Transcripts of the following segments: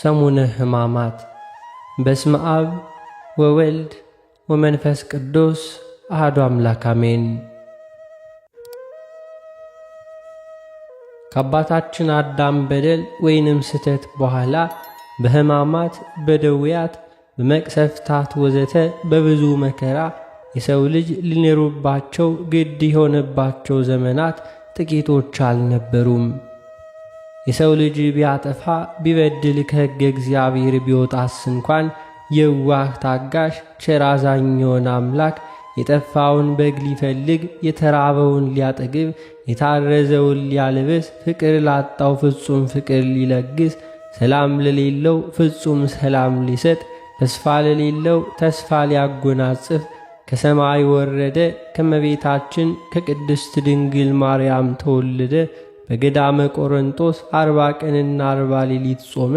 ሰሙነ ሕማማት። በስመ አብ ወወልድ ወመንፈስ ቅዱስ አሐዱ አምላክ አሜን። ከአባታችን አዳም በደል ወይንም ስህተት በኋላ በሕማማት፣ በደዌያት፣ በመቅሰፍታት ወዘተ በብዙ መከራ የሰው ልጅ ሊኖሩባቸው ግድ የሆነባቸው ዘመናት ጥቂቶች አልነበሩም። የሰው ልጅ ቢያጠፋ ቢበድል ከሕገ እግዚአብሔር ቢወጣስ እንኳን የዋህ ታጋሽ ቸር አዛኝ የሆነ አምላክ የጠፋውን በግ ሊፈልግ፣ የተራበውን ሊያጠግብ፣ የታረዘውን ሊያለብስ፣ ፍቅር ላጣው ፍጹም ፍቅር ሊለግስ፣ ሰላም ለሌለው ፍጹም ሰላም ሊሰጥ፣ ተስፋ ለሌለው ተስፋ ሊያጎናጽፍ ከሰማይ ወረደ፣ ከመቤታችን ከቅድስት ድንግል ማርያም ተወለደ። በገዳመ ቆሮንቶስ 40 ቀንና 40 ሌሊት ጾመ።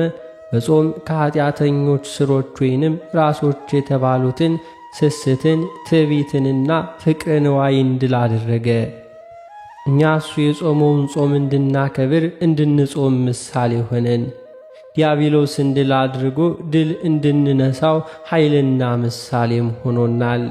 በጾም ከኃጢአተኞች ስሮች ወይንም ራሶች የተባሉትን ስስትን፣ ትዕቢትንና ፍቅረ ንዋይን ድል አደረገ። እኛ እሱ የጾመውን ጾም እንድናከብር እንድንጾም ምሳሌ ሆነን። ዲያብሎስን ድል አድርጎ ድል እንድንነሳው ኃይልና ምሳሌም ሆኖናል።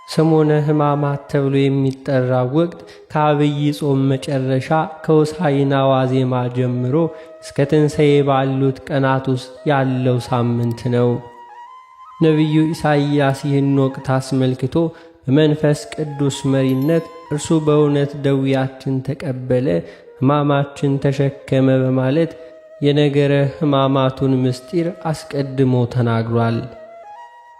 ሰሞነ ሕማማት ተብሎ የሚጠራው ወቅት ከአብይ ጾም መጨረሻ ከሆሳዕና ዋዜማ ጀምሮ እስከ ትንሣኤ ባሉት ቀናት ውስጥ ያለው ሳምንት ነው። ነቢዩ ኢሳይያስ ይህን ወቅት አስመልክቶ በመንፈስ ቅዱስ መሪነት እርሱ በእውነት ደዌያችን ተቀበለ፣ ሕማማችን ተሸከመ በማለት የነገረ ሕማማቱን ምስጢር አስቀድሞ ተናግሯል።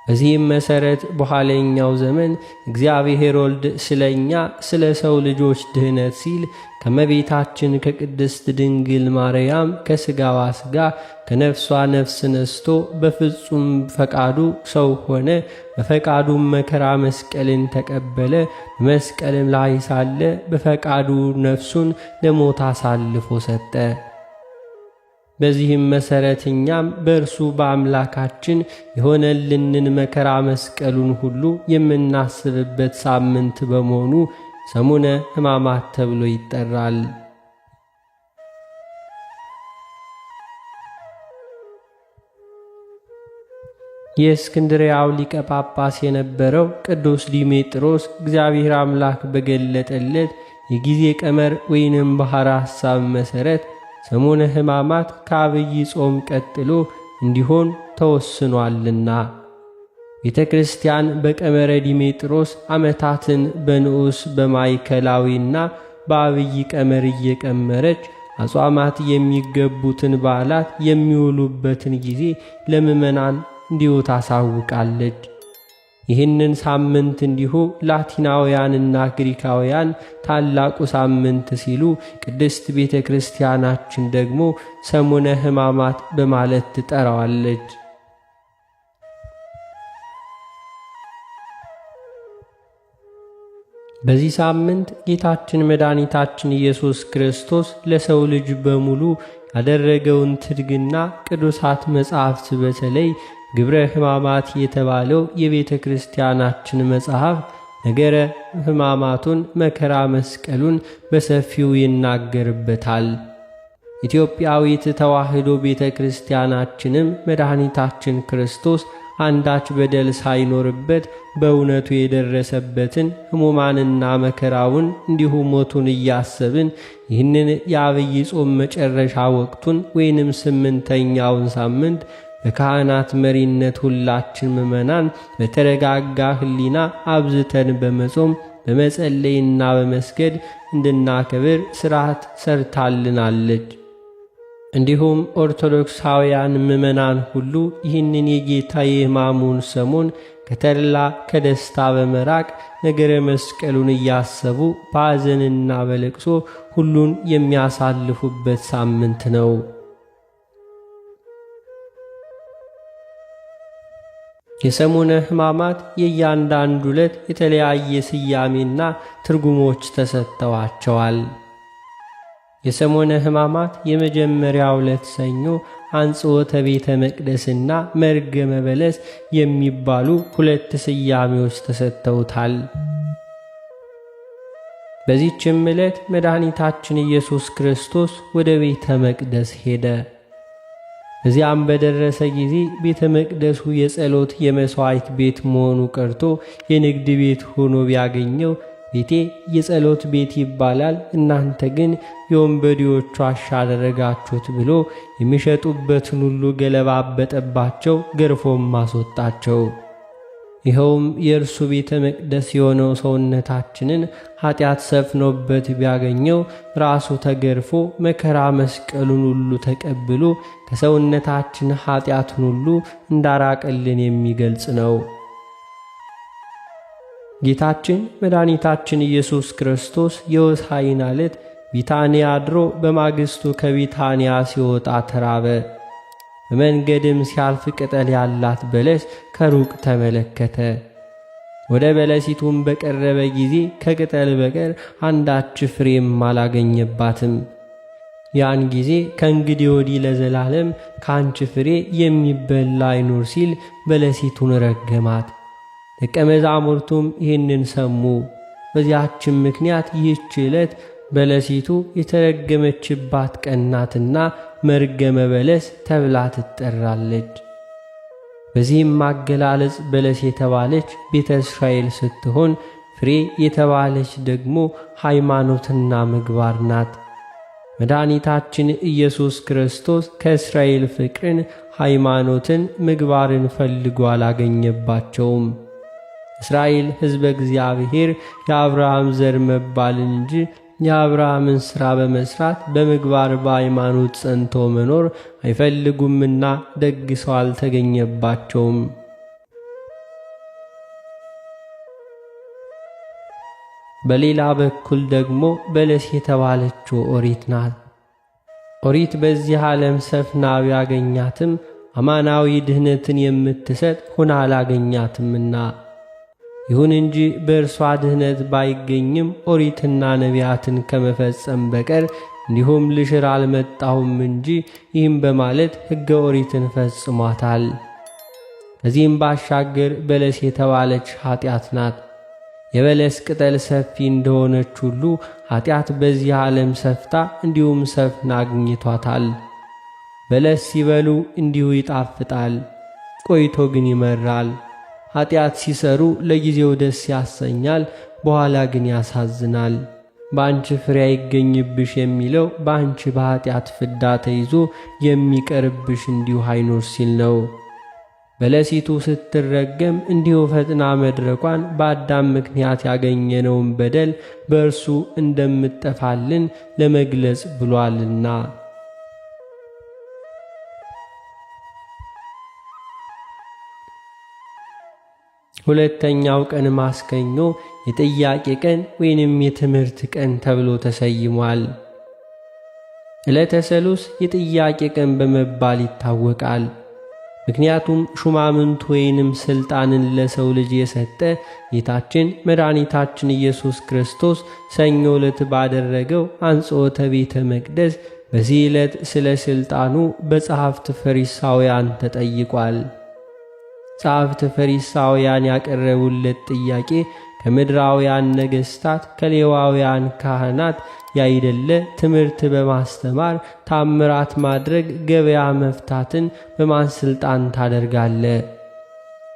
በዚህም መሠረት በኋለኛው ዘመን እግዚአብሔር ወልድ ስለኛ ስለ ሰው ልጆች ድህነት ሲል ከመቤታችን ከቅድስት ድንግል ማርያም ከሥጋዋ ሥጋ ከነፍሷ ነፍስ ነስቶ በፍጹም ፈቃዱ ሰው ሆነ። በፈቃዱም መከራ መስቀልን ተቀበለ። በመስቀልም ላይ ሳለ በፈቃዱ ነፍሱን ለሞት አሳልፎ ሰጠ። በዚህም መሠረት እኛም በእርሱ በአምላካችን የሆነልንን መከራ መስቀሉን ሁሉ የምናስብበት ሳምንት በመሆኑ ሰሙነ ሕማማት ተብሎ ይጠራል። የእስክንድርያው ሊቀ ጳጳስ የነበረው ቅዱስ ዲሜጥሮስ እግዚአብሔር አምላክ በገለጠለት የጊዜ ቀመር ወይንም ባሕረ ሐሳብ መሠረት ሰሙነ ሕማማት ከአብይ ጾም ቀጥሎ እንዲሆን ተወስኗልና ቤተ ክርስቲያን በቀመረ ዲሜጥሮስ ዓመታትን በንዑስ በማዕከላዊና በአብይ ቀመር እየቀመረች አጽዋማት የሚገቡትን በዓላት የሚውሉበትን ጊዜ ለምዕመናን እንዲሁ ታሳውቃለች። ይህንን ሳምንት እንዲሁ ላቲናውያንና ግሪካውያን ታላቁ ሳምንት ሲሉ፣ ቅድስት ቤተ ክርስቲያናችን ደግሞ ሰሙነ ሕማማት በማለት ትጠራዋለች። በዚህ ሳምንት ጌታችን መድኃኒታችን ኢየሱስ ክርስቶስ ለሰው ልጅ በሙሉ ያደረገውን ትድግና ቅዱሳት መጻሕፍት በተለይ ግብረ ሕማማት የተባለው የቤተ ክርስቲያናችን መጽሐፍ ነገረ ሕማማቱን መከራ መስቀሉን በሰፊው ይናገርበታል። ኢትዮጵያዊት ተዋሕዶ ቤተ ክርስቲያናችንም መድኃኒታችን ክርስቶስ አንዳች በደል ሳይኖርበት በእውነቱ የደረሰበትን ሕሙማንና መከራውን እንዲሁ ሞቱን እያሰብን ይህንን የአብይ ጾም መጨረሻ ወቅቱን ወይንም 8ኛውን ሳምንት በካህናት መሪነት ሁላችን ምዕመናን በተረጋጋ ሕሊና አብዝተን በመጾም በመጸለይና በመስገድ እንድናከብር ሥርዓት ሰርታልናለች። እንዲሁም ኦርቶዶክሳውያን ምዕመናን ሁሉ ይህንን የጌታ የሕማሙን ሰሞን ከተድላ ከደስታ በመራቅ ነገረ መስቀሉን እያሰቡ በሐዘንና በለቅሶ ሁሉን የሚያሳልፉበት ሳምንት ነው። የሰሙነ ሕማማት የእያንዳንዱ ዕለት የተለያየ ስያሜና ትርጉሞች ተሰጥተዋቸዋል። የሰሙነ ሕማማት የመጀመሪያው ዕለት ሰኞ አንጽሖተ ቤተ መቅደስና መርገመ በለስ የሚባሉ ሁለት ስያሜዎች ተሰጥተውታል። በዚህችም ዕለት መድኃኒታችን ኢየሱስ ክርስቶስ ወደ ቤተ መቅደስ ሄደ። እዚያም በደረሰ ጊዜ ቤተ መቅደሱ የጸሎት የመሥዋዕት ቤት መሆኑ ቀርቶ የንግድ ቤት ሆኖ ቢያገኘው ቤቴ የጸሎት ቤት ይባላል፣ እናንተ ግን የወንበዴዎች ዋሻ አደረጋችሁት ብሎ የሚሸጡበትን ሁሉ ገለባበጠባቸው፣ ገርፎም አስወጣቸው። ይኸውም የእርሱ ቤተ መቅደስ የሆነው ሰውነታችንን ኃጢአት ሰፍኖበት ቢያገኘው ራሱ ተገርፎ መከራ መስቀሉን ሁሉ ተቀብሎ ከሰውነታችን ኃጢአቱን ሁሉ እንዳራቀልን የሚገልጽ ነው። ጌታችን መድኃኒታችን ኢየሱስ ክርስቶስ የሆሳዕና ዕለት ቢታንያ አድሮ በማግስቱ ከቢታንያ ሲወጣ ተራበ። በመንገድም ሲያልፍ ቅጠል ያላት በለስ ከሩቅ ተመለከተ። ወደ በለሲቱም በቀረበ ጊዜ ከቅጠል በቀር አንዳች ፍሬም አላገኘባትም። ያን ጊዜ ከእንግዲህ ወዲህ ለዘላለም ከአንቺ ፍሬ የሚበላ አይኑር ሲል በለሲቱን ረገማት። ደቀ መዛሙርቱም ይህንን ሰሙ። በዚያችም ምክንያት ይህች ዕለት በለሲቱ የተረገመችባት ቀን ናትና መርገመ በለስ ተብላ ትጠራለች። በዚህም አገላለጽ በለስ የተባለች ቤተ እስራኤል ስትሆን ፍሬ የተባለች ደግሞ ሃይማኖትና ምግባር ናት። መድኃኒታችን ኢየሱስ ክርስቶስ ከእስራኤል ፍቅርን፣ ሃይማኖትን፣ ምግባርን ፈልጎ አላገኘባቸውም። እስራኤል ሕዝበ እግዚአብሔር የአብርሃም ዘር መባልን እንጂ የአብርሃምን ሥራ በመሥራት በምግባር በሃይማኖት ጸንቶ መኖር አይፈልጉምና ደግ ሰው አልተገኘባቸውም። በሌላ በኩል ደግሞ በለስ የተባለችው ኦሪት ናት። ኦሪት በዚህ ዓለም ሰፍና ቢያገኛትም አማናዊ ድህነትን የምትሰጥ ሆና አላገኛትምና፣ ይሁን እንጂ በእርሷ ድህነት ባይገኝም ኦሪትና ነቢያትን ከመፈጸም በቀር እንዲሁም ልሽር አልመጣሁም እንጂ ይህም በማለት ሕገ ኦሪትን ፈጽሟታል። ከዚህም ባሻገር በለስ የተባለች ኃጢአት ናት። የበለስ ቅጠል ሰፊ እንደሆነች ሁሉ ኃጢአት በዚህ ዓለም ሰፍታ እንዲሁም ሰፍና አግኝቷታል። በለስ ሲበሉ እንዲሁ ይጣፍጣል፣ ቆይቶ ግን ይመራል። ኃጢአት ሲሰሩ ለጊዜው ደስ ያሰኛል፣ በኋላ ግን ያሳዝናል። በአንቺ ፍሬ አይገኝብሽ የሚለው በአንቺ በኃጢአት ፍዳ ተይዞ የሚቀርብሽ እንዲሁ አይኖር ሲል ነው። በለሲቱ ስትረገም እንዲሁ ፈጥና መድረቋን በአዳም ምክንያት ያገኘነውን በደል በእርሱ እንደምጠፋልን ለመግለጽ ብሏልና። ሁለተኛው ቀን ማክሰኞ የጥያቄ ቀን ወይንም የትምህርት ቀን ተብሎ ተሰይሟል። ዕለተ ሰሉስ የጥያቄ ቀን በመባል ይታወቃል። ምክንያቱም ሹማምንቱ ወይንም ስልጣንን ለሰው ልጅ የሰጠ ጌታችን መድኃኒታችን ኢየሱስ ክርስቶስ ሰኞ ዕለት ባደረገው አንጽሖተ ቤተ መቅደስ በዚህ ዕለት ስለ ስልጣኑ በጸሐፍት ፈሪሳውያን ተጠይቋል። ጸሐፍት ፈሪሳውያን ያቀረቡለት ጥያቄ ከምድራውያን ነገሥታት ከሌዋውያን ካህናት ያይደለ ትምህርት በማስተማር ታምራት ማድረግ ገበያ መፍታትን በማን ሥልጣን ታደርጋለህ?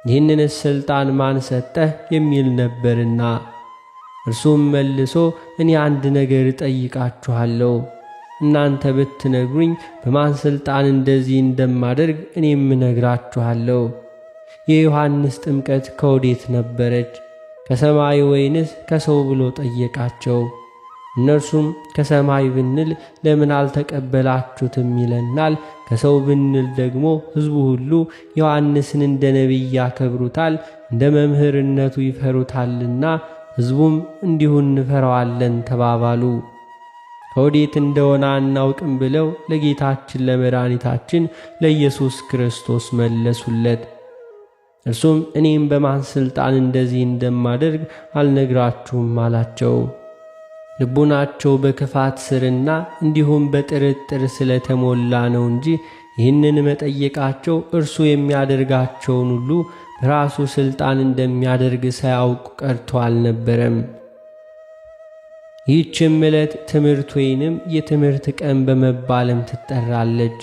ይህንንስ ሥልጣን ማን ሰጠህ? የሚል ነበርና። እርሱም መልሶ እኔ አንድ ነገር እጠይቃችኋለሁ፣ እናንተ ብትነግሩኝ በማን ሥልጣን እንደዚህ እንደማደርግ እኔም እነግራችኋለሁ። የዮሐንስ ጥምቀት ከወዴት ነበረች? ከሰማይ ወይንስ ከሰው ብሎ ጠየቃቸው። እነርሱም ከሰማይ ብንል ለምን አልተቀበላችሁትም ይለናል፣ ከሰው ብንል ደግሞ ሕዝቡ ሁሉ ዮሐንስን እንደ ነቢይ ያከብሩታል፣ እንደ መምህርነቱ ይፈሩታልና ሕዝቡም እንዲሁ እንፈራዋለን ተባባሉ። ከወዴት እንደሆነ አናውቅም ብለው ለጌታችን ለመድኃኒታችን ለኢየሱስ ክርስቶስ መለሱለት። እርሱም እኔም በማን ሥልጣን እንደዚህ እንደማደርግ አልነግራችሁም አላቸው። ልቡናቸው በክፋት ስርና እንዲሁም በጥርጥር ስለተሞላ ነው እንጂ ይህንን መጠየቃቸው እርሱ የሚያደርጋቸውን ሁሉ በራሱ ሥልጣን እንደሚያደርግ ሳያውቁ ቀርቶ አልነበረም። ይህችም ዕለት ትምህርት ወይንም የትምህርት ቀን በመባልም ትጠራለች።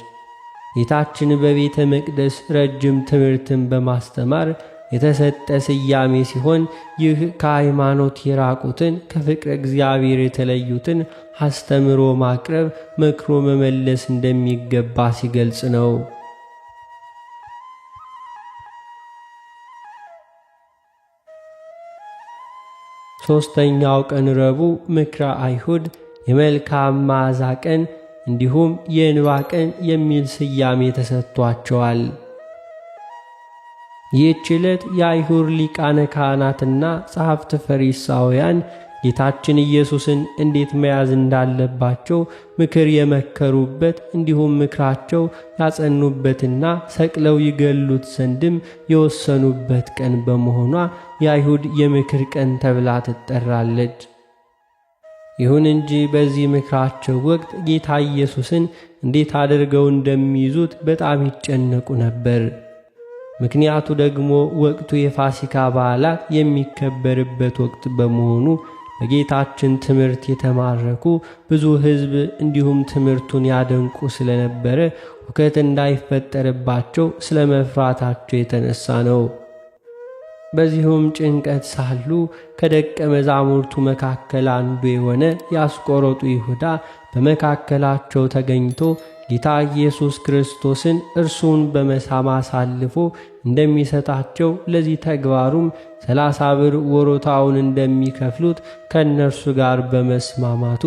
ጌታችን በቤተ መቅደስ ረጅም ትምህርትን በማስተማር የተሰጠ ስያሜ ሲሆን ይህ ከሃይማኖት የራቁትን ከፍቅረ እግዚአብሔር የተለዩትን አስተምሮ ማቅረብ መክሮ መመለስ እንደሚገባ ሲገልጽ ነው። ሦስተኛው ቀን ረቡዕ ምክረ አይሁድ የመልካም መዓዛ ቀን እንዲሁም የእንባ ቀን የሚል ስያሜ ተሰጥቷቸዋል። ይህች ዕለት የአይሁድ ሊቃነ ካህናትና ጸሐፍት ፈሪሳውያን ጌታችን ኢየሱስን እንዴት መያዝ እንዳለባቸው ምክር የመከሩበት እንዲሁም ምክራቸው ያጸኑበትና ሰቅለው ይገሉት ዘንድም የወሰኑበት ቀን በመሆኗ የአይሁድ የምክር ቀን ተብላ ትጠራለች። ይሁን እንጂ በዚህ ምክራቸው ወቅት ጌታ ኢየሱስን እንዴት አድርገው እንደሚይዙት በጣም ይጨነቁ ነበር። ምክንያቱ ደግሞ ወቅቱ የፋሲካ በዓላት የሚከበርበት ወቅት በመሆኑ በጌታችን ትምህርት የተማረኩ ብዙ ሕዝብ እንዲሁም ትምህርቱን ያደንቁ ስለነበረ ሁከት እንዳይፈጠርባቸው ስለመፍራታቸው የተነሳ ነው። በዚሁም ጭንቀት ሳሉ ከደቀ መዛሙርቱ መካከል አንዱ የሆነ የአስቆሮቱ ይሁዳ በመካከላቸው ተገኝቶ ጌታ ኢየሱስ ክርስቶስን እርሱን በመሳም አሳልፎ እንደሚሰጣቸው ለዚህ ተግባሩም 30 ብር ወሮታውን እንደሚከፍሉት ከእነርሱ ጋር በመስማማቱ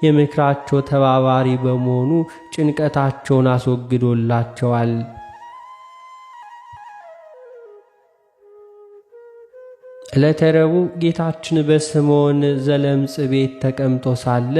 የምክራቸው ተባባሪ በመሆኑ ጭንቀታቸውን አስወግዶላቸዋል። ዕለተ ረቡዕ ጌታችን በስምዖን ዘለምጽ ቤት ተቀምጦ ሳለ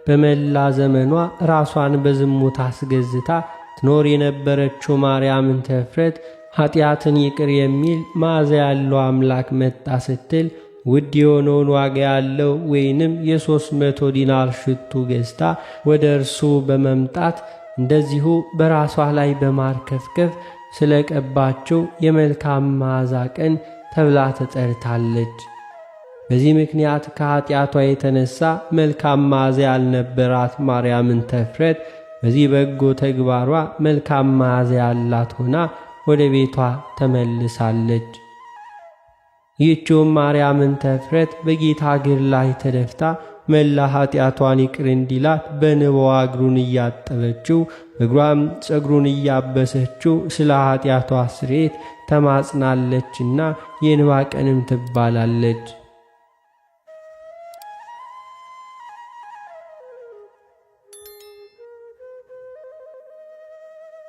በመላ ዘመኗ ራሷን በዝሙት አስገዝታ ትኖር የነበረችው ማርያም እንተ ዕፍረት ኃጢአትን ይቅር የሚል መዓዛ ያለው አምላክ መጣ ስትል ውድ የሆነውን ዋጋ ያለው ወይንም የ300 ዲናር ሽቱ ገዝታ ወደ እርሱ በመምጣት እንደዚሁ በራሷ ላይ በማርከፍከፍ ስለቀባቸው የመልካም መዓዛ ቀን ተብላ ተጠርታለች። በዚህ ምክንያት ከኃጢአቷ የተነሳ መልካም መዓዛ ያልነበራት ማርያም እንተ ዕፍረት በዚህ በጎ ተግባሯ መልካም መዓዛ ያላት ሆና ወደ ቤቷ ተመልሳለች። ይህችውም ማርያም እንተ ዕፍረት በጌታ እግር ላይ ተደፍታ መላ ኃጢአቷን ይቅር እንዲላት በንባዋ እግሩን እያጠበችው በእግሯም ጸጉሩን እያበሰችው ስለ ኃጢአቷ ስርየት ተማጽናለችና የእንባ ቀንም ትባላለች።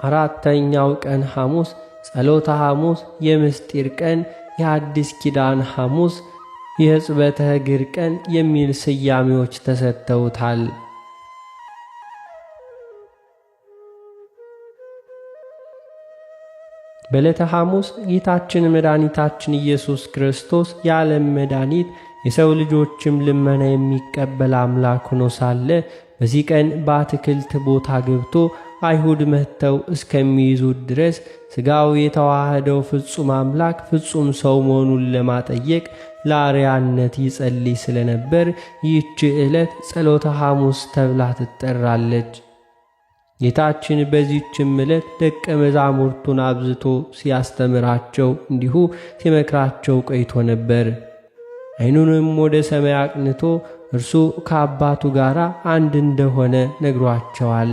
አራተኛው ቀን ሐሙስ ጸሎተ ሐሙስ፣ የምስጢር ቀን፣ የአዲስ ኪዳን ሐሙስ፣ የሕጽበተ እግር ቀን የሚል ስያሜዎች ተሰጥተውታል። በዕለተ ሐሙስ ጌታችን መድኃኒታችን ኢየሱስ ክርስቶስ የዓለም መድኃኒት የሰው ልጆችም ልመና የሚቀበል አምላክ ሆኖ ሳለ በዚህ ቀን በአትክልት ቦታ ገብቶ አይሁድ መጥተው እስከሚይዙት ድረስ ሥጋው የተዋህደው ፍጹም አምላክ ፍጹም ሰው መሆኑን ለማጠየቅ ለአርአያነት ይጸልይ ስለነበር ይህች ዕለት ጸሎተ ሐሙስ ተብላ ትጠራለች። ጌታችን በዚህችም ዕለት ደቀ መዛሙርቱን አብዝቶ ሲያስተምራቸው እንዲሁ ሲመክራቸው ቆይቶ ነበር። ዓይኑንም ወደ ሰማይ አቅንቶ እርሱ ከአባቱ ጋር አንድ እንደሆነ ነግሯቸዋል።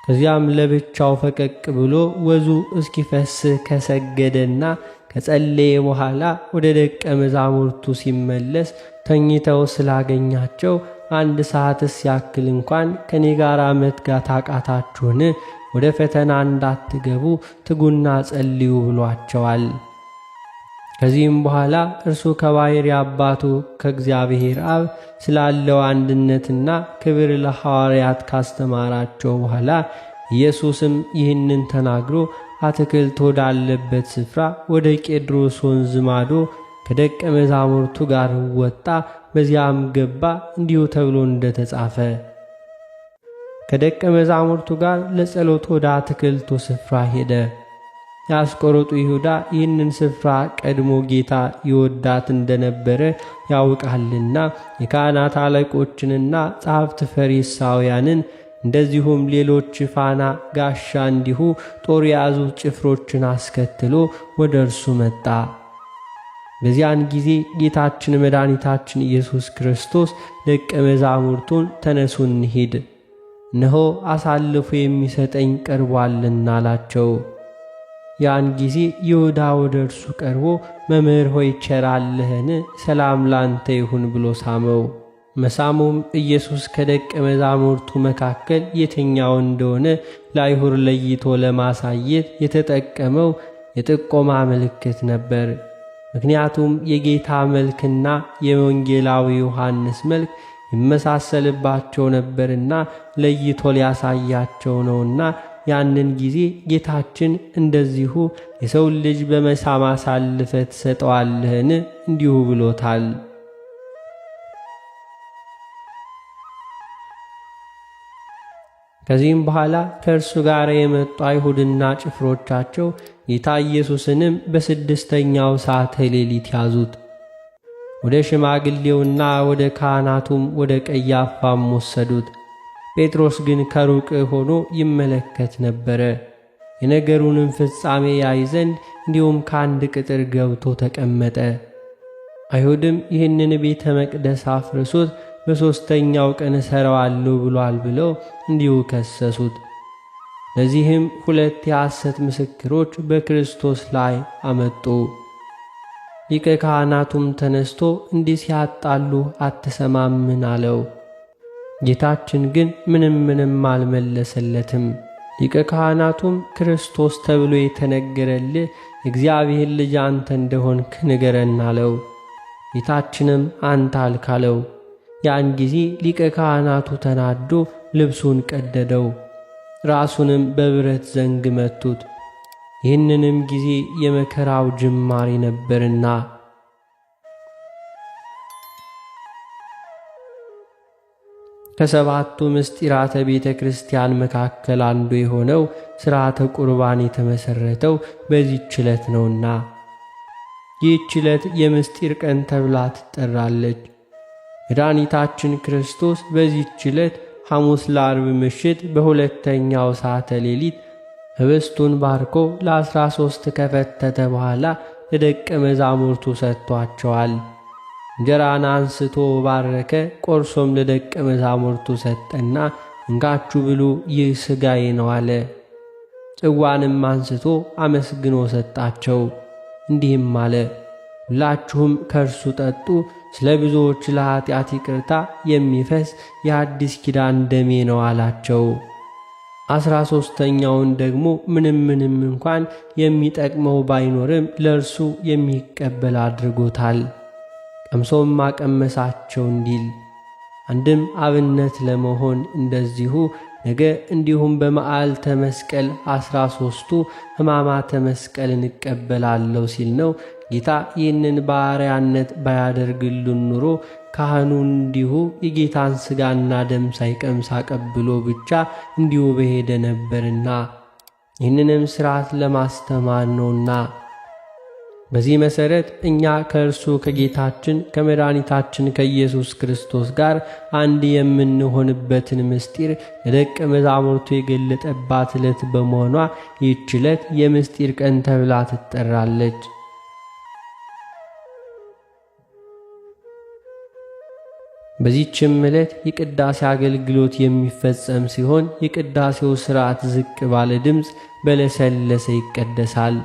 ከዚያም ለብቻው ፈቀቅ ብሎ ወዙ እስኪፈስ ከሰገደና ከጸለየ በኋላ ወደ ደቀ መዛሙርቱ ሲመለስ ተኝተው ስላገኛቸው አንድ ሰዓትስ ያክል እንኳን ከኔ ጋር መትጋት አቃታችሁን? ወደ ፈተና እንዳትገቡ ትጉና ጸልዩ ብሏቸዋል። ከዚህም በኋላ እርሱ ከባሕርይ አባቱ ከእግዚአብሔር አብ ስላለው አንድነትና ክብር ለሐዋርያት ካስተማራቸው በኋላ ኢየሱስም ይህንን ተናግሮ አትክልት ወዳለበት ስፍራ ወደ ቄድሮስ ወንዝ ማዶ ከደቀ መዛሙርቱ ጋር ወጣ፣ በዚያም ገባ፣ እንዲሁ ተብሎ እንደተጻፈ ከደቀ መዛሙርቱ ጋር ለጸሎት ወደ አትክልቱ ስፍራ ሄደ። የአስቆሮቱ ይሁዳ ይህንን ስፍራ ቀድሞ ጌታ ይወዳት እንደነበረ ያውቃልና የካህናት አለቆችንና ጸሐፍት ፈሪሳውያንን እንደዚሁም ሌሎች ፋና፣ ጋሻ እንዲሁ ጦር የያዙ ጭፍሮችን አስከትሎ ወደ እርሱ መጣ። በዚያን ጊዜ ጌታችን መድኃኒታችን ኢየሱስ ክርስቶስ ደቀ መዛሙርቱን ተነሱ እንሂድ፣ እነሆ አሳልፎ የሚሰጠኝ ቀርቧልና አላቸው። ያን ጊዜ ይሁዳ ወደ እርሱ ቀርቦ መምህር ሆይ ቸር አለህን? ሰላም ላንተ ይሁን ብሎ ሳመው። መሳሙም ኢየሱስ ከደቀ መዛሙርቱ መካከል የትኛው እንደሆነ ለአይሁድ ለይቶ ለማሳየት የተጠቀመው የጥቆማ ምልክት ነበር። ምክንያቱም የጌታ መልክና የወንጌላዊ ዮሐንስ መልክ ይመሳሰልባቸው ነበርና ለይቶ ሊያሳያቸው ነውና። ያንን ጊዜ ጌታችን እንደዚሁ የሰው ልጅ በመሳም አሳልፈህ ትሰጠዋለህን? እንዲሁ ብሎታል። ከዚህም በኋላ ከእርሱ ጋር የመጡ አይሁድና ጭፍሮቻቸው ጌታ ኢየሱስንም በ6ኛው ሰዓተ ሌሊት ያዙት። ወደ ሽማግሌውና ወደ ካህናቱም ወደ ቀያፋም ወሰዱት። ጴጥሮስ ግን ከሩቅ ሆኖ ይመለከት ነበረ። የነገሩንም ፍጻሜ ያይ ዘንድ እንዲሁም ከአንድ ቅጥር ገብቶ ተቀመጠ። አይሁድም ይህንን ቤተ መቅደስ አፍርሱት፣ በሦስተኛው ቀን እሠራዋለሁ ብሏል ብለው እንዲሁ ከሰሱት። ለዚህም ሁለት የሐሰት ምስክሮች በክርስቶስ ላይ አመጡ። ሊቀ ካህናቱም ተነስቶ እንዲህ ሲያጣሉ አትሰማምን አለው። ጌታችን ግን ምንም ምንም አልመለሰለትም። ሊቀ ካህናቱም ክርስቶስ ተብሎ የተነገረልህ የእግዚአብሔር ልጅ አንተ እንደሆንክ ንገረን አለው። ጌታችንም አንተ አልክ አለው። ያን ጊዜ ሊቀ ካህናቱ ተናዶ ልብሱን ቀደደው፣ ራሱንም በብረት ዘንግ መቱት። ይህንንም ጊዜ የመከራው ጅማሬ ነበርና። ከሰባቱ ምስጢራተ ቤተ ክርስቲያን መካከል አንዱ የሆነው ሥርዓተ ቁርባን የተመሰረተው በዚህች ዕለት ነውና ይህች ዕለት የምስጢር ቀን ተብላ ትጠራለች። መድኃኒታችን ክርስቶስ በዚህች ዕለት ሐሙስ ለዓርብ ምሽት በሁለተኛው ሰዓተ ሌሊት ኅብስቱን ባርኮ ለ13 ከፈተተ በኋላ ለደቀ መዛሙርቱ ሰጥቷቸዋል። እንጀራን አንስቶ ባረከ፣ ቆርሶም ለደቀ መዛሙርቱ ሰጠና እንካችሁ ብሉ፣ ይህ ሥጋዬ ነው አለ። ጽዋንም አንስቶ አመስግኖ ሰጣቸው፣ እንዲህም አለ፦ ሁላችሁም ከእርሱ ጠጡ፣ ስለ ብዙዎች ለኃጢአት ይቅርታ የሚፈስ የአዲስ ኪዳን ደሜ ነው አላቸው። 13ኛውን ደግሞ ምንም ምንም እንኳን የሚጠቅመው ባይኖርም ለእርሱ የሚቀበል አድርጎታል። ቀምሶም አቀመሳቸው እንዲል አንድም አብነት ለመሆን እንደዚሁ ነገ እንዲሁም በመዓልተ መስቀል 13ቱ ሕማማተ መስቀልን እቀበላለሁ ሲል ነው። ጌታ ይህንን ባሪያነት ባያደርግልን ኑሮ ካህኑ እንዲሁ የጌታን ሥጋና ደም ሳይቀምስ አቀብሎ ብቻ እንዲሁ በሄደ ነበርና ይህንንም ሥርዓት ለማስተማር ነውና። በዚህ መሠረት እኛ ከእርሱ ከጌታችን ከመድኃኒታችን ከኢየሱስ ክርስቶስ ጋር አንድ የምንሆንበትን ምስጢር ለደቀ መዛሙርቱ የገለጠባት ዕለት በመሆኗ ይህች ዕለት የምስጢር ቀን ተብላ ትጠራለች። በዚህችም ዕለት የቅዳሴ አገልግሎት የሚፈጸም ሲሆን የቅዳሴው ሥርዓት ዝቅ ባለ ድምፅ በለሰለሰ ይቀደሳል።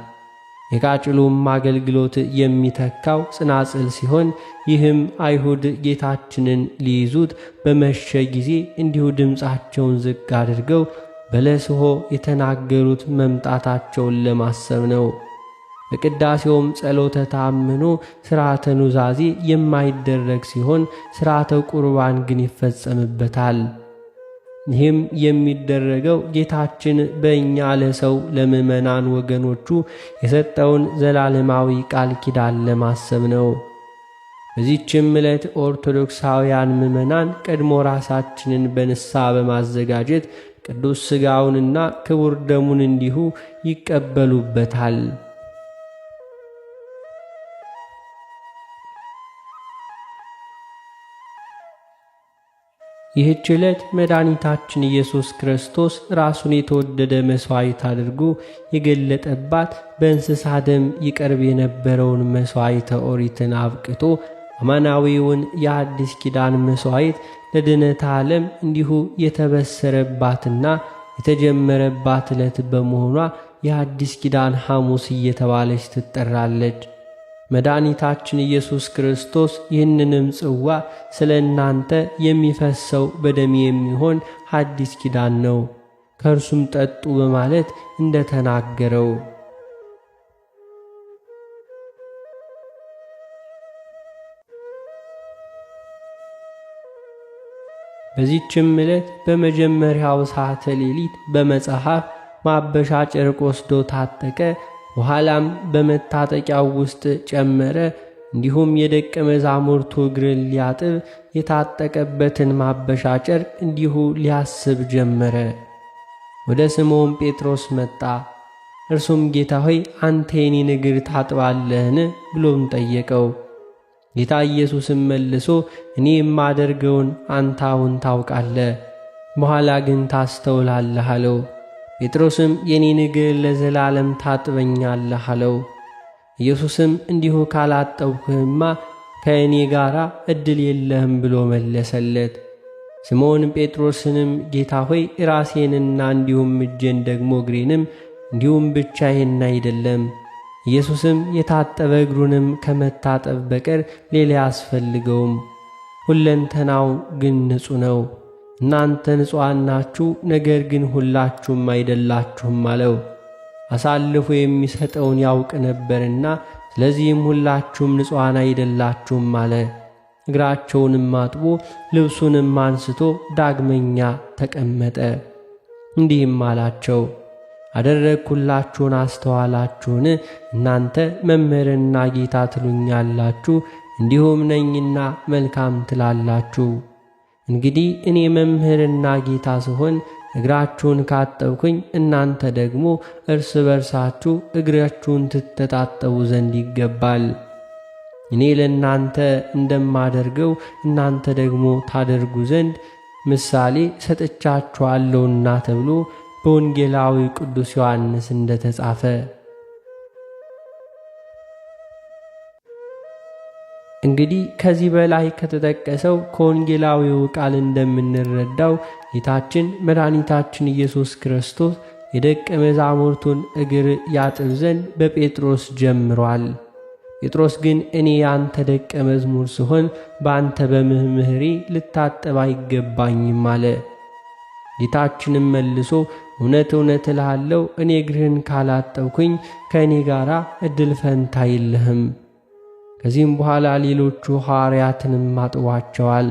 የቃጭሉም አገልግሎት የሚተካው ጽናጽል ሲሆን ይህም አይሁድ ጌታችንን ሊይዙት በመሸ ጊዜ እንዲሁ ድምፃቸውን ዝቅ አድርገው በለስሆ የተናገሩት መምጣታቸውን ለማሰብ ነው። በቅዳሴውም ጸሎተ ተአምኖ ሥርዓተ ኑዛዜ የማይደረግ ሲሆን ሥርዓተ ቁርባን ግን ይፈጸምበታል። ይህም የሚደረገው ጌታችን በእኛ ለሰው ለምዕመናን ወገኖቹ የሰጠውን ዘላለማዊ ቃል ኪዳን ለማሰብ ነው። በዚህችም ዕለት ኦርቶዶክሳውያን ምዕመናን ቀድሞ ራሳችንን በንስሐ በማዘጋጀት ቅዱስ ሥጋውንና ክቡር ደሙን እንዲሁ ይቀበሉበታል። ይህች ዕለት መድኃኒታችን ኢየሱስ ክርስቶስ ራሱን የተወደደ መሥዋዕት አድርጎ የገለጠባት፣ በእንስሳ ደም ይቀርብ የነበረውን መሥዋዕተ ኦሪትን አብቅቶ አማናዊውን የአዲስ ኪዳን መሥዋዕት ለድኅነተ ዓለም እንዲሁ የተበሰረባትና የተጀመረባት ዕለት በመሆኗ የአዲስ ኪዳን ሐሙስ እየተባለች ትጠራለች። መድኃኒታችን ኢየሱስ ክርስቶስ ይህንንም ጽዋ ስለ እናንተ የሚፈሰው በደሜ የሚሆን አዲስ ኪዳን ነው፣ ከእርሱም ጠጡ በማለት እንደተናገረው፣ በዚህችም ዕለት በመጀመሪያው ሰዓተ ሌሊት በመጽሐፍ ማበሻ ጨርቅ ወስዶ ታጠቀ፣ በኋላም በመታጠቂያው ውስጥ ጨመረ። እንዲሁም የደቀ መዛሙርቱ እግርን ሊያጥብ የታጠቀበትን ማበሻ ጨርቅ እንዲሁ ሊያስብ ጀመረ። ወደ ስምዖን ጴጥሮስ መጣ። እርሱም ጌታ ሆይ፣ አንተ የኔን እግር ታጥባለህን? ብሎም ጠየቀው። ጌታ ኢየሱስም መልሶ እኔ የማደርገውን አንተ አሁን ታውቃለህ፣ በኋላ ግን ታስተውላለህ አለው። ጴጥሮስም የኔን እግር ለዘላለም ታጥበኛለህ አለው። ኢየሱስም እንዲሁ ካላጠብኩህማ ከእኔ ጋር ዕድል የለህም ብሎ መለሰለት። ስምዖን ጴጥሮስንም ጌታ ሆይ፣ ራሴንና እንዲሁም እጄን ደግሞ እግሬንም እንዲሁም ብቻዬን አይደለም። ኢየሱስም የታጠበ እግሩንም ከመታጠብ በቀር ሌላ አያስፈልገውም፣ ሁለንተናው ግን ንጹሕ ነው። እናንተ ንጹሐን ናችሁ፣ ነገር ግን ሁላችሁም አይደላችሁም አለው። አሳልፎ የሚሰጠውን ያውቅ ነበርና፣ ስለዚህም ሁላችሁም ንጹሐን አይደላችሁም አለ። እግራቸውንም አጥቦ ልብሱንም አንስቶ ዳግመኛ ተቀመጠ። እንዲህም አላቸው፣ አደረግሁላችሁን አስተዋላችሁን? እናንተ መምህርና ጌታ ትሉኛላችሁ፣ እንዲሁም ነኝና መልካም ትላላችሁ። እንግዲህ እኔ መምህርና ጌታ ስሆን እግራችሁን ካጠብኩኝ እናንተ ደግሞ እርስ በርሳችሁ እግራችሁን ትተጣጠቡ ዘንድ ይገባል። እኔ ለእናንተ እንደማደርገው እናንተ ደግሞ ታደርጉ ዘንድ ምሳሌ ሰጥቻችኋለሁና ተብሎ በወንጌላዊ ቅዱስ ዮሐንስ እንደተጻፈ። እንግዲህ ከዚህ በላይ ከተጠቀሰው ከወንጌላዊው ቃል እንደምንረዳው ጌታችን መድኃኒታችን ኢየሱስ ክርስቶስ የደቀ መዛሙርቱን እግር ያጥብ ዘንድ በጴጥሮስ ጀምሯል። ጴጥሮስ ግን እኔ የአንተ ደቀ መዝሙር ስሆን በአንተ በመምህሬ ልታጠብ አይገባኝም አለ። ጌታችንም መልሶ እውነት እውነት እልሃለሁ፣ እኔ እግርህን ካላጠብኩኝ ከእኔ ጋር ዕድል ፈንታ የለህም። ከዚህም በኋላ ሌሎቹ ሐዋርያትንም አጥቧቸዋል።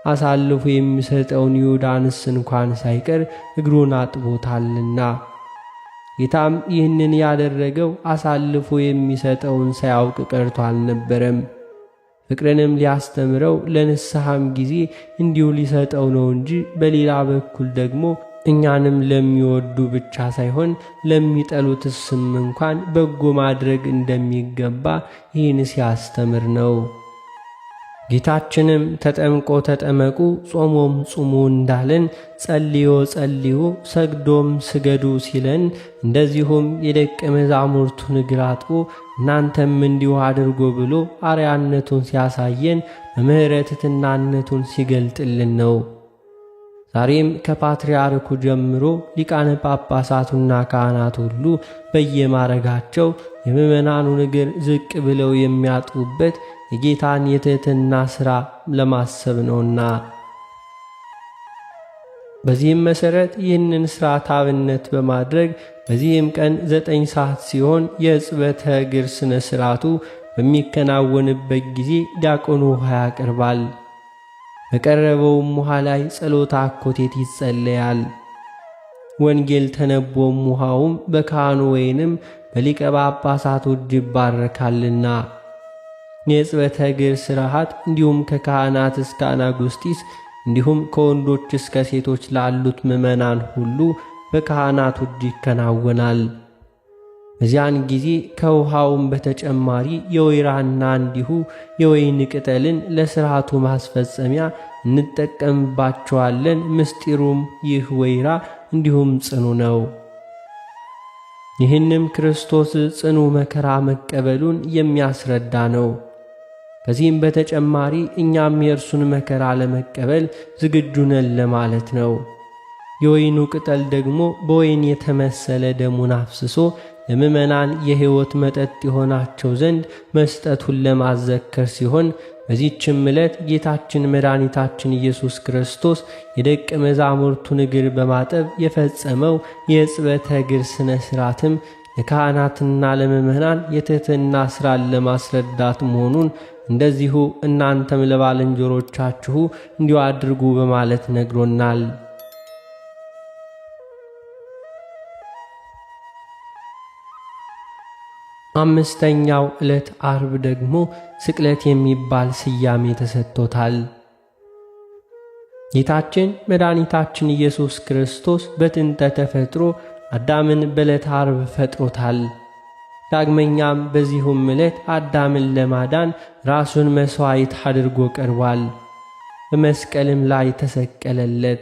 አሳልፎ የሚሰጠውን ይሁዳንስ እንኳን ሳይቀር እግሩን አጥቦታልና። ጌታም ይህንን ያደረገው አሳልፎ የሚሰጠውን ሳያውቅ ቀርቶ አልነበረም። ፍቅርንም ሊያስተምረው ለንስሐም ጊዜ እንዲሁ ሊሰጠው ነው እንጂ፣ በሌላ በኩል ደግሞ እኛንም ለሚወዱ ብቻ ሳይሆን ለሚጠሉትስም እንኳን በጎ ማድረግ እንደሚገባ ይህን ሲያስተምር ነው። ጌታችንም ተጠምቆ ተጠመቁ፣ ጾሞም ጹሙ እንዳለን፣ ጸልዮ ጸልዩ፣ ሰግዶም ስገዱ ሲለን፣ እንደዚሁም የደቀ መዛሙርቱን እግር አጥቦ እናንተም እንዲሁ አድርጎ ብሎ አርአያነቱን ሲያሳየን በምሕረት ትሕትናነቱን ሲገልጥልን ነው። ዛሬም ከፓትርያርኩ ጀምሮ ሊቃነ ጳጳሳቱና ካህናት ሁሉ በየማዕረጋቸው የምዕመናኑን እግር ዝቅ ብለው የሚያጥቡበት የጌታን የትሕትና ሥራ ለማሰብ ነውና። በዚህም መሠረት ይህንን ሥርዓት አብነት በማድረግ በዚህም ቀን 9 ሰዓት ሲሆን የሕጽበተ እግር ሥነ ሥርዓቱ በሚከናወንበት ጊዜ ዲያቆኑ ውሃ ያቀርባል። በቀረበውም ውሃ ላይ ጸሎተ አኮቴት ይጸለያል። ወንጌል ተነቦም ውሃውም በካህኑ ወይንም በሊቀ ጳጳሳቱ እጅ ይባረካልና። የሕጽበተ እግር ሥርዓት እንዲሁም ከካህናት እስከ አናጉስጢስ እንዲሁም ከወንዶች እስከ ሴቶች ላሉት ምዕመናን ሁሉ በካህናቱ እጅ ይከናወናል። በዚያን ጊዜ ከውሃውም በተጨማሪ የወይራና እንዲሁ የወይን ቅጠልን ለሥርዓቱ ማስፈጸሚያ እንጠቀምባቸዋለን። ምስጢሩም ይህ ወይራ እንዲሁም ጽኑ ነው። ይህንም ክርስቶስ ጽኑ መከራ መቀበሉን የሚያስረዳ ነው። ከዚህም በተጨማሪ እኛም የእርሱን መከራ ለመቀበል ዝግጁ ነን ለማለት ነው። የወይኑ ቅጠል ደግሞ በወይን የተመሰለ ደሙን አፍስሶ ለምዕመናን የሕይወት መጠጥ የሆናቸው ዘንድ መስጠቱን ለማዘከር ሲሆን፣ በዚህችም ዕለት ጌታችን መድኃኒታችን ኢየሱስ ክርስቶስ የደቀ መዛሙርቱን እግር በማጠብ የፈጸመው የሕጽበተ እግር ሥነ ሥርዓትም ለካህናትና ለምዕመናን የትሕትና ሥራን ለማስረዳት መሆኑን እንደዚሁ እናንተም ለባልንጀሮቻችሁ እንዲሁ አድርጉ በማለት ነግሮናል። አምስተኛው ዕለት አርብ ደግሞ ስቅለት የሚባል ስያሜ ተሰጥቶታል። ጌታችን መድኃኒታችን ኢየሱስ ክርስቶስ በጥንተ ተፈጥሮ አዳምን በዕለተ አርብ ፈጥሮታል። ዳግመኛም በዚሁም ዕለት አዳምን ለማዳን ራሱን መሥዋዕት አድርጎ ቀርቧል። በመስቀልም ላይ ተሰቀለለት።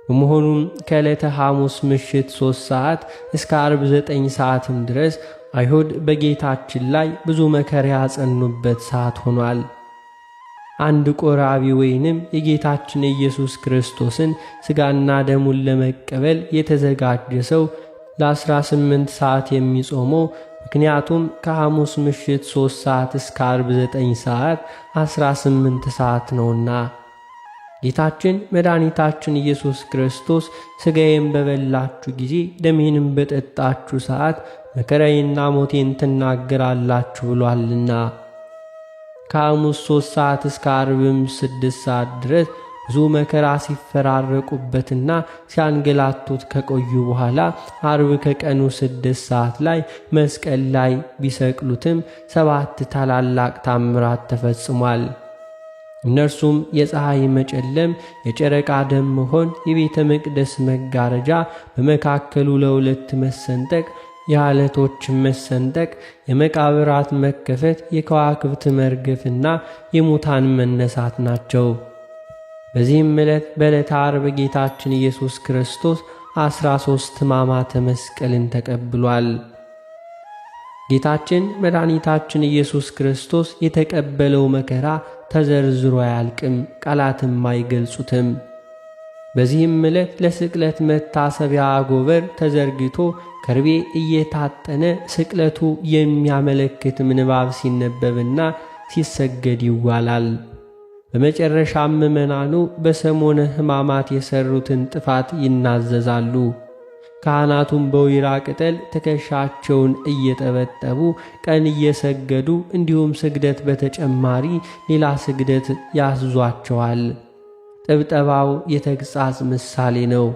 በመሆኑም ከዕለተ ሐሙስ ምሽት 3 ሰዓት እስከ አርብ 9 ሰዓትም ድረስ አይሁድ በጌታችን ላይ ብዙ መከራ ያጸኑበት ሰዓት ሆኗል። አንድ ቆራቢ ወይንም የጌታችን ኢየሱስ ክርስቶስን ሥጋና ደሙን ለመቀበል የተዘጋጀ ሰው ለ18 ሰዓት የሚጾመው፣ ምክንያቱም ከሐሙስ ምሽት 3 ሰዓት እስከ አርብ 9 ሰዓት 18 ሰዓት ነውና። ጌታችን መድኃኒታችን ኢየሱስ ክርስቶስ ሥጋዬን በበላችሁ ጊዜ ደሜንም በጠጣችሁ ሰዓት መከራዬንና ሞቴን ትናገራላችሁ ብሏልና። ከሐሙስ 3 ሰዓት እስከ አርብም 6 ሰዓት ድረስ ብዙ መከራ ሲፈራረቁበትና ሲያንገላቱት ከቆዩ በኋላ አርብ ከቀኑ 6 ሰዓት ላይ መስቀል ላይ ቢሰቅሉትም 7 ታላላቅ ታምራት ተፈጽሟል። እነርሱም የፀሐይ መጨለም፣ የጨረቃ ደም መሆን፣ የቤተ መቅደስ መጋረጃ በመካከሉ ለሁለት መሰንጠቅ፣ የዓለቶች መሰንጠቅ፣ የመቃብራት መከፈት፣ የከዋክብት መርገፍና የሙታን መነሳት ናቸው። በዚህም ዕለት በዕለተ ዓርብ ጌታችን ኢየሱስ ክርስቶስ 13 ሕማማተ መስቀልን ተቀብሏል። ጌታችን መድኃኒታችን ኢየሱስ ክርስቶስ የተቀበለው መከራ ተዘርዝሮ አያልቅም፣ ቃላትም አይገልጹትም። በዚህም ዕለት ለስቅለት መታሰቢያ አጎበር ተዘርግቶ ከርቤ እየታጠነ ስቅለቱ የሚያመለክት ምንባብ ሲነበብና ሲሰገድ ይዋላል። በመጨረሻም ምዕመናኑ በሰሞነ ሕማማት የሰሩትን ጥፋት ይናዘዛሉ። ካህናቱም በወይራ ቅጠል ትከሻቸውን እየጠበጠቡ ቀን እየሰገዱ እንዲሁም ስግደት በተጨማሪ ሌላ ስግደት ያስዟቸዋል። ጥብጠባው የተግሣጽ ምሳሌ ነው።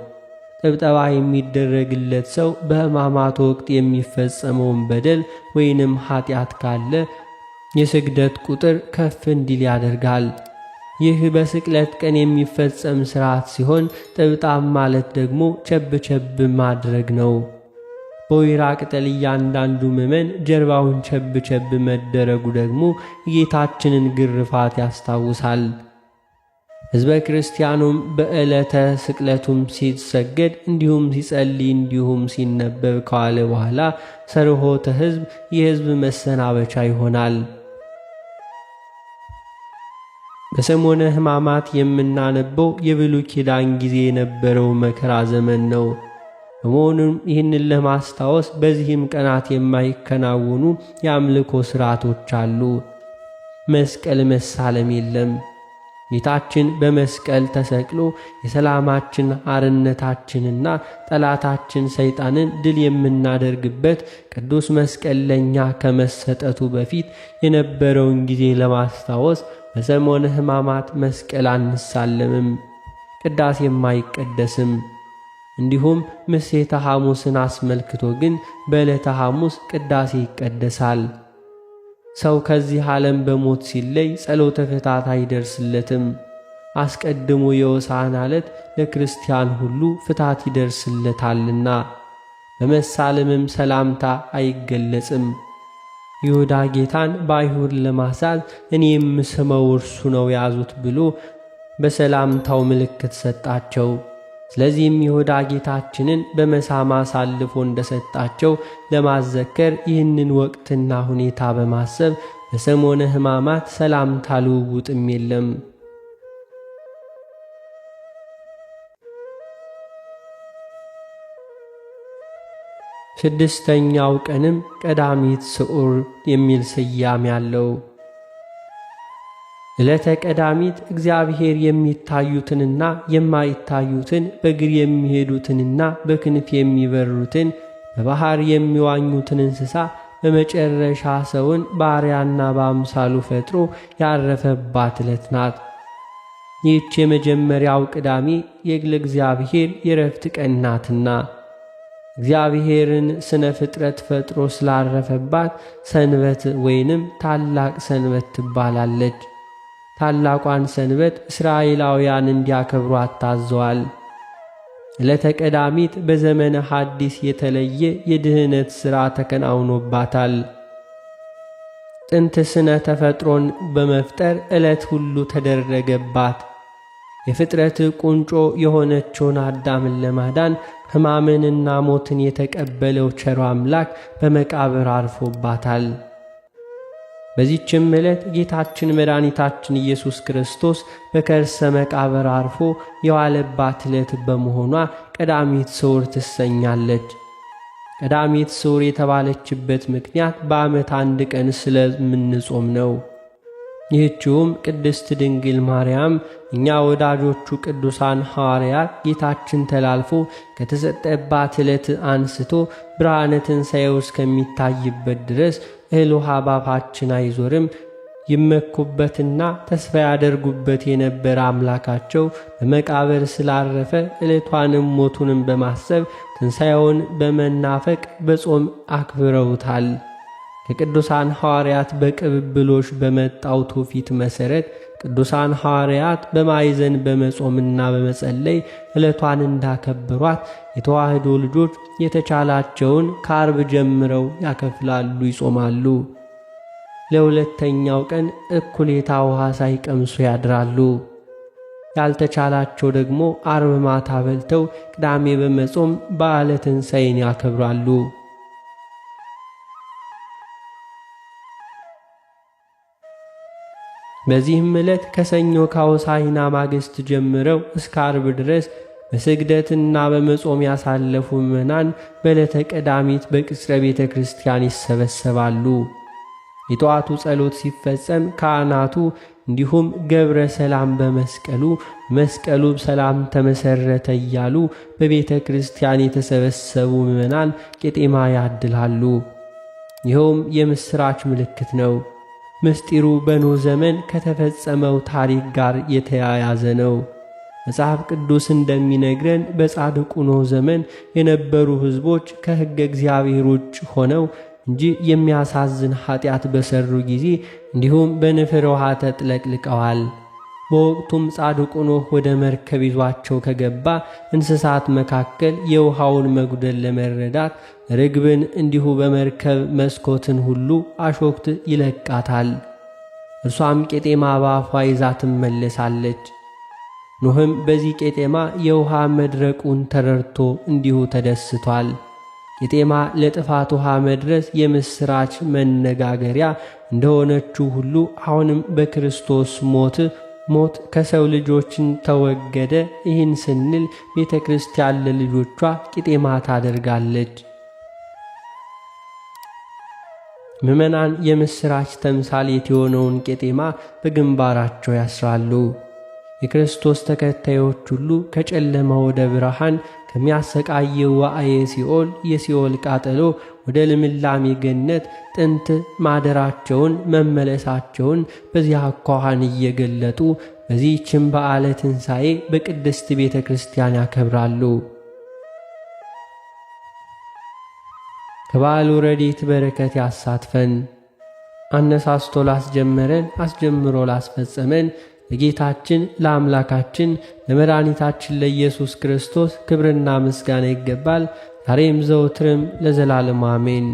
ጥብጠባ የሚደረግለት ሰው በሕማማት ወቅት የሚፈጸመውን በደል ወይንም ኃጢአት ካለ የስግደት ቁጥር ከፍ እንዲል ያደርጋል። ይህ በስቅለት ቀን የሚፈጸም ሥርዓት ሲሆን ጥብጣብ ማለት ደግሞ ቸብ ቸብ ማድረግ ነው። በወይራ ቅጠል እያንዳንዱ ምዕመን ጀርባውን ቸብ ቸብ መደረጉ ደግሞ የጌታችንን ግርፋት ያስታውሳል። ሕዝበ ክርስቲያኑም በዕለተ ስቅለቱም ሲሰገድ እንዲሁም ሲጸልይ እንዲሁም ሲነበብ ከዋለ በኋላ ሰርሆተ ሕዝብ የሕዝብ መሰናበቻ ይሆናል። በሰሞነ ሕማማት የምናነበው የብሉይ ኪዳን ጊዜ የነበረው መከራ ዘመን ነው። በመሆኑም ይህንን ለማስታወስ በዚህም ቀናት የማይከናወኑ የአምልኮ ሥርዓቶች አሉ። መስቀል መሳለም የለም። ጌታችን በመስቀል ተሰቅሎ የሰላማችን አርነታችንና ጠላታችን ሰይጣንን ድል የምናደርግበት ቅዱስ መስቀል ለኛ ከመሰጠቱ በፊት የነበረውን ጊዜ ለማስታወስ በሰሞነ ሕማማት መስቀል አንሳለምም፣ ቅዳሴም አይቀደስም። እንዲሁም ምሴተ ሐሙስን አስመልክቶ ግን በዕለተ ሐሙስ ቅዳሴ ይቀደሳል። ሰው ከዚህ ዓለም በሞት ሲለይ ጸሎተ ፍትሐት አይደርስለትም። አስቀድሞ የሆሳዕና ዕለት ለክርስቲያን ሁሉ ፍታት ይደርስለታልና በመሳለምም ሰላምታ አይገለጽም። ይሁዳ ጌታን በአይሁድ ለማሳዝ እኔ የምስመው እርሱ ነው ያዙት ብሎ በሰላምታው ምልክት ሰጣቸው። ስለዚህም ይሁዳ ጌታችንን በመሳም አሳልፎ እንደሰጣቸው ለማዘከር ይህንን ወቅትና ሁኔታ በማሰብ በሰሞነ ሕማማት ሰላምታ ልውውጥም የለም። ስድስተኛው ቀንም ቀዳሚት ስዑር የሚል ስያሜ አለው። ዕለተ ቀዳሚት እግዚአብሔር የሚታዩትንና የማይታዩትን በእግር የሚሄዱትንና በክንፍ የሚበሩትን በባሕር የሚዋኙትን እንስሳ በመጨረሻ ሰውን ባሪያና በአምሳሉ ፈጥሮ ያረፈባት ዕለት ናት። ይህች የመጀመሪያው ቅዳሜ የእግዚአብሔር የረፍት ቀን ናትና እግዚአብሔርን ስነ ፍጥረት ፈጥሮ ስላረፈባት ሰንበት ወይንም ታላቅ ሰንበት ትባላለች። ታላቋን ሰንበት እስራኤላውያን እንዲያከብሯት ታዘዋል። ዕለተ ቀዳሚት በዘመነ ሐዲስ የተለየ የድኅነት ሥራ ተከናውኖባታል። ጥንት ስነ ተፈጥሮን በመፍጠር ዕለት ሁሉ ተደረገባት። የፍጥረት ቁንጮ የሆነችውን አዳምን ለማዳን ሕማምንና ሞትን የተቀበለው ቸሩ አምላክ በመቃብር አርፎባታል። በዚህችም ዕለት ጌታችን መድኃኒታችን ኢየሱስ ክርስቶስ በከርሰ መቃብር አርፎ የዋለባት ዕለት በመሆኗ ቀዳሚት ስዑር ትሰኛለች። ቀዳሚት ስዑር የተባለችበት ምክንያት በዓመት አንድ ቀን ስለምንጾም ነው። ይህችውም ቅድስት ድንግል ማርያም እኛ ወዳጆቹ ቅዱሳን ሐዋርያት ጌታችን ተላልፎ ከተሰጠባት ዕለት አንስቶ ብርሃነ ትንሣኤው እስከሚታይበት ድረስ እህል ውሃ ባፋችን አይዞርም ይመኩበትና ተስፋ ያደርጉበት የነበረ አምላካቸው በመቃብር ስላረፈ ዕለቷንም ሞቱንም በማሰብ ትንሣኤውን በመናፈቅ በጾም አክብረውታል። ከቅዱሳን ሐዋርያት በቅብብሎሽ በመጣው ትውፊት መሠረት ቅዱሳን ሐዋርያት በማዕዘን በመጾምና በመጸለይ ዕለቷን እንዳከበሯት የተዋሕዶ ልጆች የተቻላቸውን ከዓርብ ጀምረው ያከፍላሉ፣ ይጾማሉ። ለሁለተኛው ቀን እኩሌታ ውሃ ሳይቀምሱ ያድራሉ። ያልተቻላቸው ደግሞ ዓርብ ማታ በልተው ቅዳሜ በመጾም በዓለ ትንሣኤን ያከብራሉ። በዚህም ዕለት ከሰኞ ከሆሳዕና ማግስት ጀምረው እስከ ዓርብ ድረስ በስግደትና በመጾም ያሳለፉ ምዕመናን በዕለተ ቀዳሚት በቅጽረ ቤተ ክርስቲያን ይሰበሰባሉ። የጠዋቱ ጸሎት ሲፈጸም ካህናቱ እንዲሁም ገብረ ሰላም በመስቀሉ መስቀሉ ሰላም ተመሰረተ እያሉ በቤተ ክርስቲያን የተሰበሰቡ ምዕመናን ቄጤማ ያድላሉ። ይኸውም የምሥራች ምልክት ነው። ምስጢሩ በኖህ ዘመን ከተፈጸመው ታሪክ ጋር የተያያዘ ነው። መጽሐፍ ቅዱስ እንደሚነግረን በጻድቁ ኖህ ዘመን የነበሩ ሕዝቦች ከሕገ እግዚአብሔር ውጭ ሆነው እንጂ የሚያሳዝን ኃጢአት በሰሩ ጊዜ እንዲሁም በንፍር ውሃ ተጥለቅልቀዋል። በወቅቱም ጻድቁ ኖህ ወደ መርከብ ይዟቸው ከገባ እንስሳት መካከል የውሃውን መጉደል ለመረዳት ርግብን እንዲሁ በመርከብ መስኮትን ሁሉ አሾክት ይለቃታል። እርሷም ቄጤማ በአፏ ይዛ ትመለሳለች። ኖህም በዚህ ቄጤማ የውሃ መድረቁን ተረድቶ እንዲሁ ተደስቷል። ቄጤማ ለጥፋት ውሃ መድረስ የምሥራች መነጋገሪያ እንደሆነችው ሁሉ አሁንም በክርስቶስ ሞት ከሰው ልጆችን ተወገደ። ይህን ስንል ቤተ ክርስቲያን ለልጆቿ ቄጤማ ታደርጋለች። ምዕመናን የምሥራች ተምሳሌት የሆነውን ቄጤማ በግንባራቸው ያስራሉ። የክርስቶስ ተከታዮች ሁሉ ከጨለማ ወደ ብርሃን፣ ከሚያሰቃየው ዋዕየ ሲኦል የሲኦል ቃጠሎ ወደ ልምላሜ ገነት ጥንት ማደራቸውን መመለሳቸውን በዚህ አኳኋን እየገለጡ በዚህችም በዓለ ትንሣኤ በቅድስት ቤተ ክርስቲያን ያከብራሉ። ከበዓሉ ረድኤት በረከት ያሳትፈን። አነሳስቶ ላስጀመረን አስጀምሮ ላስፈጸመን ለጌታችን ለአምላካችን ለመድኃኒታችን ለኢየሱስ ክርስቶስ ክብርና ምስጋና ይገባል፣ ዛሬም ዘወትርም ለዘላለሙ አሜን።